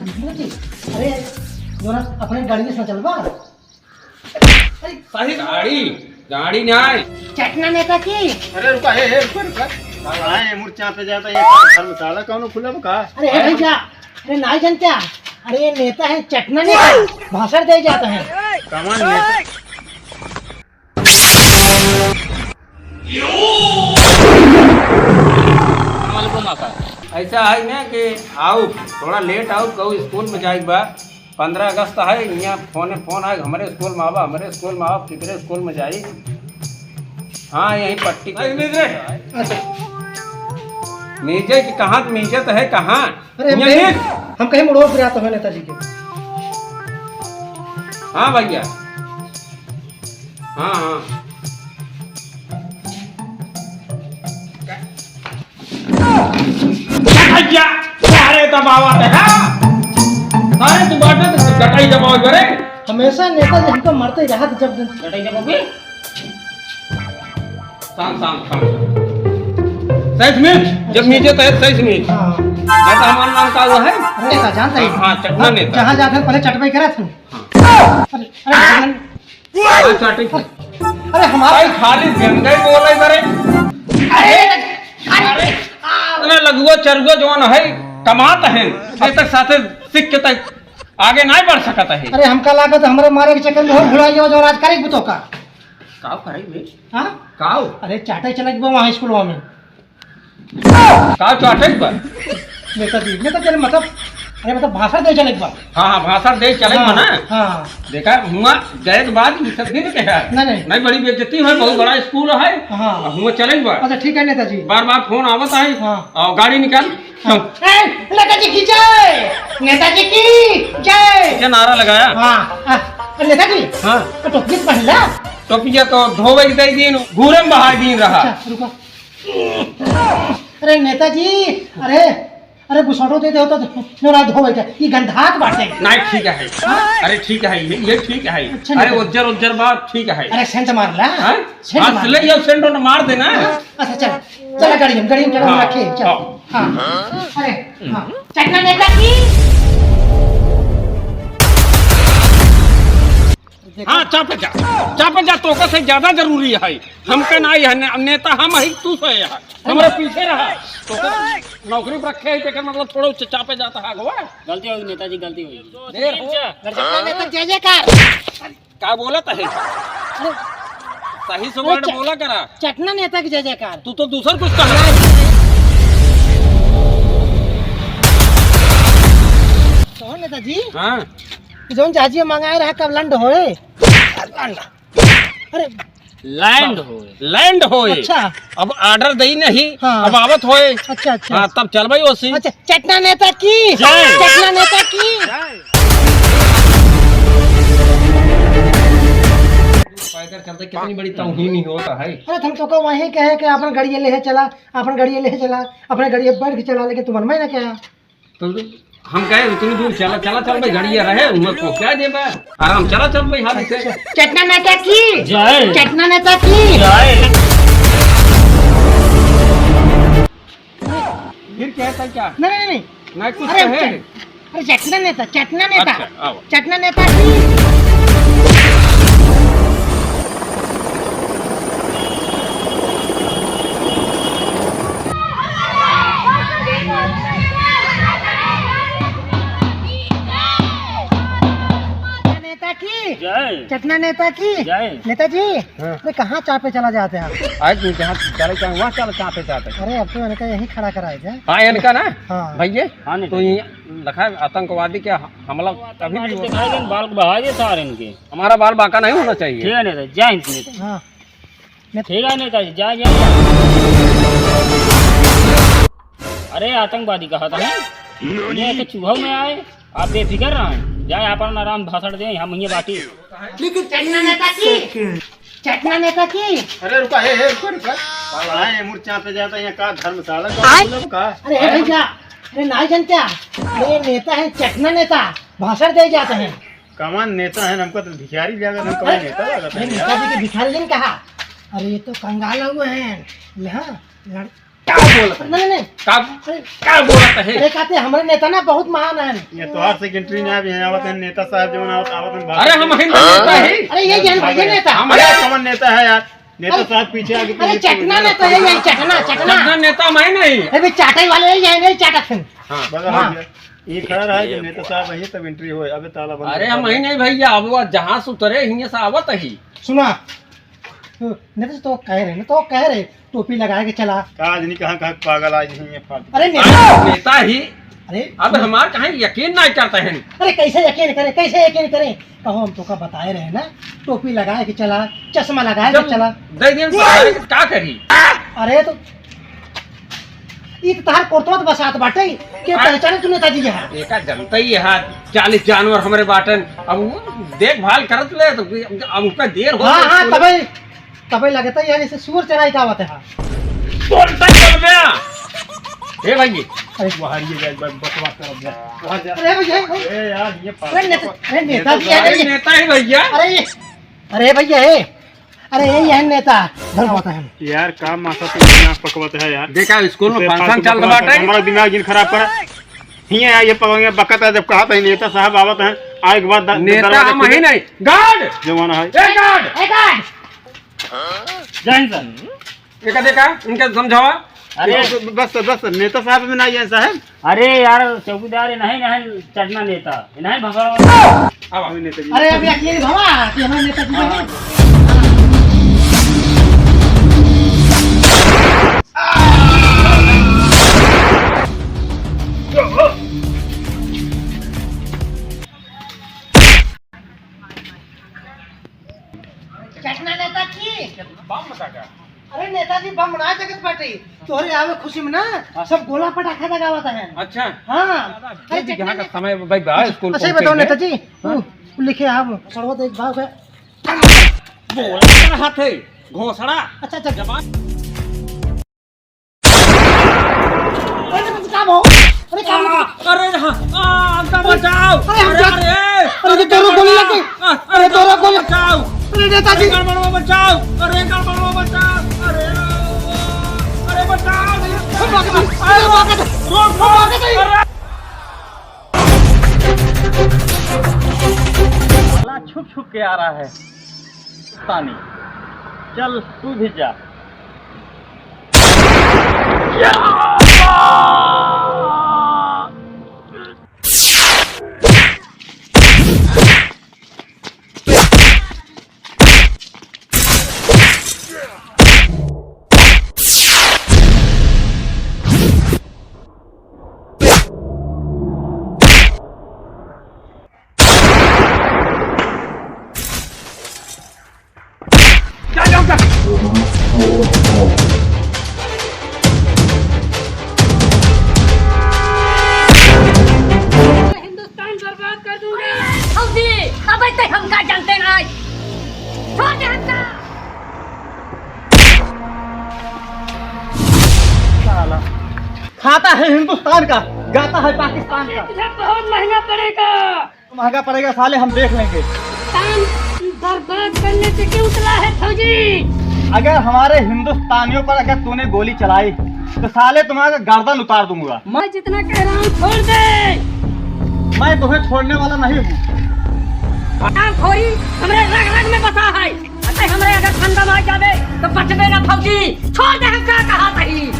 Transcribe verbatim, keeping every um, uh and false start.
अरे, जोरा, अपने गाड़ी से चलबा? अरे, सही गाड़ी, गाड़ी नहीं। चटना नेता की। अरे रुका, हे, हे, रुका, रुका। हाँ, ये मुड़ चापे जाता, ये का धर्मशाला कौनो खुला बा का? अरे, हे भैया, अरे, नहीं जानते? अरे, ये नेता है, चटना नेता, भाषण दे जाता है। कमान नेता? ऐसा है ना कि आओ, थोड़ा लेट आओ, कहू स्कूल में जाए के बा। पन्द्रह अगस्त है, यहाँ फोने फोन आए, हमरे स्कूल में आवा, हमरे स्कूल में आवा, केकरे स्कूल में जाई। हाँ, यही पट्टी पे। अच्छा। मीजे की कहाँ, मीजे तो है कहाँ? अरे, हम यहाँ कहीं, मीज। हम कहीं मुड़ो फिरा तो है नेताजी के। हाँ भैया। हाँ, हाँ। गटैया, सारे दबावा देखा। सारे तू बाटे तो गटाई दबावा करे। हमेशा नेताजी हमको मारते ही रहा था जब दिन। गटाई दबाओगे? शांत, शांत, शांत। सही से मीज, जब मीजे तो है सही से मीज। हाँ। मैं तो हमारा नाम का हुआ है? अरे नेता जानता ही। हाँ, हाँ, चटना नेता। जहाँ जाते हैं पहले चटवाई करा था। हाँ। अरे, अरे, हाँ, चाटी। अरे, हमारा भाई खाली गंदे बोले करे। अरे, अरे, अरे, लगुआ चरुआ जवान है, कमात है, ये तक साथे सीख के तक आगे नहीं बढ़ सकत है। अरे, हमका लागत हमारे मारे के चक्कर में हो भुला जाओ जो राज करे बुतो का। काव करे बे? हाँ? काव? अरे, चाटे चले गए वहाँ स्कूलवा में। का चाटे बा? नेताजी, नेताजी, अरे मतलब, अरे मतलब भाषण दे चले बा। हाँ, हाँ, भाषण दे चले बा ना। हाँ। देखा, हुआ गए के बाद ये सब भी नहीं कहा। नहीं, नहीं। नहीं, बड़ी बेइज्जती है, बहुत बड़ा स्कूल है। हाँ। हुआ चले बा। अच्छा, ठीक है नेताजी। बार बार फोन आवत है। हाँ। और गाड़ी निकाल। हाँ। ए, नेताजी की जय, नेताजी की जय। क्या नारा लगाया? हाँ, हाँ, नेताजी। हाँ। तो टोपी पहन ला। टोपिया तो धोवे के दे दीन, घूरे में बहाई दीन रहा। अच्छा, रुको। अरे नेताजी, अरे, अरे बुसौटो दे दे होता तो नोरा धोवे के, ये गंधात बाटे। नहीं, ठीक है। हाँ? अरे ठीक है, ये, ये ठीक है। अच्छा, अरे नेताजी। उज्जर, उज्जर बात ठीक है। अरे सेंट मार ला। हाँ? सेंट हाँ, मार ले ला। ये सेंट मार देना। हाँ? अच्छा, चल, चल गाड़ी में, गाड़ी में चल, हाँ, रखे, चल। हाँ। हाँ। अरे, हाँ। चटना नेता की। हाँ, चापे जा, चापे जा, तोका से ज्यादा जरूरी है। हमके ना ही है, ने-, नेता हम ही, तू से है। हमारे पीछे रहा। तोका नौकरी पर रखे है, तेकर मतलब थोड़ा च-, चापे जाता है, अगवा। गलती होगी नेताजी, गलती होगी। देर हो। नेता जय जयकार। का बोलत है? अरे, सही से अरे, word च-, बोला करा। चटना नेता की जय जयकार। तू तो दूसर कुछ कह रहा है। कहो नेताजी। हाँ। जौन जाजी मंगाए रहा, कब लंड होए? लंड। अरे। लैंड होए। लैंड होए। अच्छा। अब order दई नहीं, हाँ। अब आवत होए। अच्छा, अच्छा। हाँ, तब चल भाई ओसी। अच्छा, चटना नेता की। जय। चटना नेता की। जय। पैदल चलते कितनी बड़ी तौहीन ही होता है। अरे, हम तो को वहीं कहे कि अपन गाड़ी ले चला, अपन गाड़ी ले चला, अपने गाड़ी बैठ के चला, लेकिन तुम मन में ना क्या? तो हम कहे उतनी दूर चला, चला चल भाई, गाड़ी रहे, उन्हें को क्या देबा? आराम चला चल भाई, हाथ से। चटना नेता की जय। चटना नेता की जय। फिर क्या था क्या? नहीं, नहीं, नहीं। नहीं, कुछ अरे, तो है। चट-, अरे, चटना नेता, चटना नेता। अच्छा, आओ। चटना नेता की। नेता की। जय। चटना नेता की। जय। नेताजी, हाँ। अरे, कहाँ चापे चला जाते हैं आप? आज तू जहाँ चले चाहे वहाँ चल, चापे चापे। अरे, अब तो इनका यहीं खड़ा कराए थे। हाँ, इनका ना? हाँ। भैया, हाँ, नहीं तो तो। ये लखा आतंकवादी के हमला कभी भी हो। दिखाई देन, बाल बहा दे सारे इनके। हमारा बाल बांका नहीं होना चाहिए। ठीक है नेता, जय हिंद नेता। हाँ। ठीक है नेता जी, जा, जा, जा। अरे आतंकवादी कहा था, हैं? ये तो चूहा में आए, आप बेफिक्र रहें, जाए अपन आराम भाषण दें, हम ये बाटी। लेकिन चटना नेता की, चटना नेता की। अरे रुका, हे, हे, रुका, रुका। साला है, ये मुड़ चापे जाता है, यहाँ का धर्मशाला का आय? मतलब का? अरे हे भैया, अरे नहीं जानते, अरे ये नेता है, चटना नेता, भाषण दे जाते हैं। कमान नेता है, हमको तो भिखारी लागत है, कमान नेता लागत है अरे यार। नेताजी के भिखारी नहीं कहा, अरे ये तो कंगाल हुए हैं, यहाँ लड़-, का बोलत है? नहीं, नहीं। का, अरे, का बोलत है? अरे, कहते हमरे नेता ना बहुत महान है। ये तोहार secretary ना अभी यहाँ आवत है, नेता साहब जो ना आवत, आवत है, अरे, हम हिंदू नेता ही। अरे, ये, ये भैया नेता। हम अरे, कौन नेता है यार? नेता अरे, साहब पीछे आके अरे, चटना नेता है, ये चटना, चटना। चटना नेता मैं नहीं। अरे, चाटे वाले ये नहीं चाटत हैं। हाँ। बगल हाँ। में ये खड़ा रहा है कि नेता साहब यहीं तब entry होए। अबे ताला बंद अरे, कर हम दे। ही नहीं भैया, अब वो जहाँ से उतरे, हियाँ से आवत ही। सुना, नेता जी तो कह रहे, ना तो कह रहे, टोपी लगाए के चला। का आज नहीं कहाँ, कहाँ पागल आज नहीं है फालतू। अरे नेता। अरे नेता ही। अरे अब हमार कहाँ यकीन नहीं करते हैं। अरे कैसे यकीन करें, कैसे यकीन करें? कहो हम तोका बताए रहे ना, टोपी लगाए के चला, चश्मा लगाए के जब चला। दे दिन तो का करी? अरे तो ई तो तहार कोटवा बसात बाटे, के हाँ। पहचाने तू नेताजी के है? एका जनता ही है, चालीस जानवर हमरे बाटन, अब वो देखभाल करत ले तो अब उनका देर हो हाँ, गई, हाँ, बोले। तबे, तबे लगता है जैसे सुअर चराई का आवत है। बोलता ही बोल गया। ए भाई, अरे। बाहर ये जा, बस, बकवास कर, अब जा। बाहर जा। अरे भैया, ए यार, ये अरे नेता, अरे नेताजी, अरे अरे ये नेता ही भैया। अरे ये, अरे भैया, ए, अरे ये, ये नेता, धर बात है। यार, का मासा तू दिमाग पकवत है यार। देखा, स्कूल में इसे function फालतू चल रहा बकवास बाटे। कर, हमारा दिमाग जिन खराब कर। हियाँ आ, ये पकवाएंगे, बकत है, जब कहा था नेता साहब आवत हैं, आए के बाद द-, नेता दरवाजे हम खुले। ही नहीं। Guard! जमाना है। ए guard! ए guard! जय हिंद सर। देखा, देखा, इनके समझावा। अरे बस, बस, बस, नेता साहब में ना आइए साहब। अरे यार, चौकीदार, इन्हें, इन्हें चटना नेता, इन्हें भगाओ। अब हमें नेता जी। अरे, अब यकीन भवा कि हमारे नेता जी हैं। चटना नेता की? बम का का? अरे नेताजी, बम ना जगत बाटे, तोहरे आवे खुशी में ना, हाँ। सब गोला पटाखा जगावत है। अच्छा। हाँ। अरे अरे चटना यहाँ का ने- समय भाई, भाई, स्कूल अच्छा, ये पहुंचे बताओ हैं। नेताजी, हाँ? वो, वो लिखे आप, सड़वा तो एक बार है। बोला क्या हाथ है? घोसड़ा। अच्छा, अच्छा। जबान। अरे, का भाव? अरे, का भाव? अरे, हाँ, आ, हमका बचाओ। अरे, हमका अरे, अरे, अरे, तोरो गोली लग गई। आ, अरे, तोरो गोली। बचाओ। अरे, नेताजी। अरे, गड़बड़वा बचाओ। अरे, गड़बड़वा बचाओ। अरे, अरे, बचाओ। अरे, भाग दे। अरे, भाग दे। रोक, रोक। अरे। साला छुप छुप के आ रहा है। तानी, चल तू भी जा। जा, जाओ, जा। हिंदुस्तान बर्बाद कर दूंगा। फौजी, अबे तक हमका जानते नहीं। छोड़ दे हमका। साला, खाता है हिंदुस्तान का, गाता है पाकिस्तान का। तुझे बहुत महंगा पड़ेगा। महंगा पड़ेगा साले, हम देख लेंगे। हिंदुस्तान बर्बाद करने से क्यों उतला है फौजी? अगर हमारे हिंदुस्तानियों पर अगर तूने गोली चलाई तो साले तुम्हारा गर्दन उतार दूंगा। मैं जितना कह रहा हूँ छोड़ दे। मैं तुम्हें छोड़ने वाला नहीं हूँ। हरामखोरी हमरे रग रग में बसा है। अरे हमरे अगर फंदा मार जावे तो बचबे ना फौजी। छोड़ दे हमका कहा सही।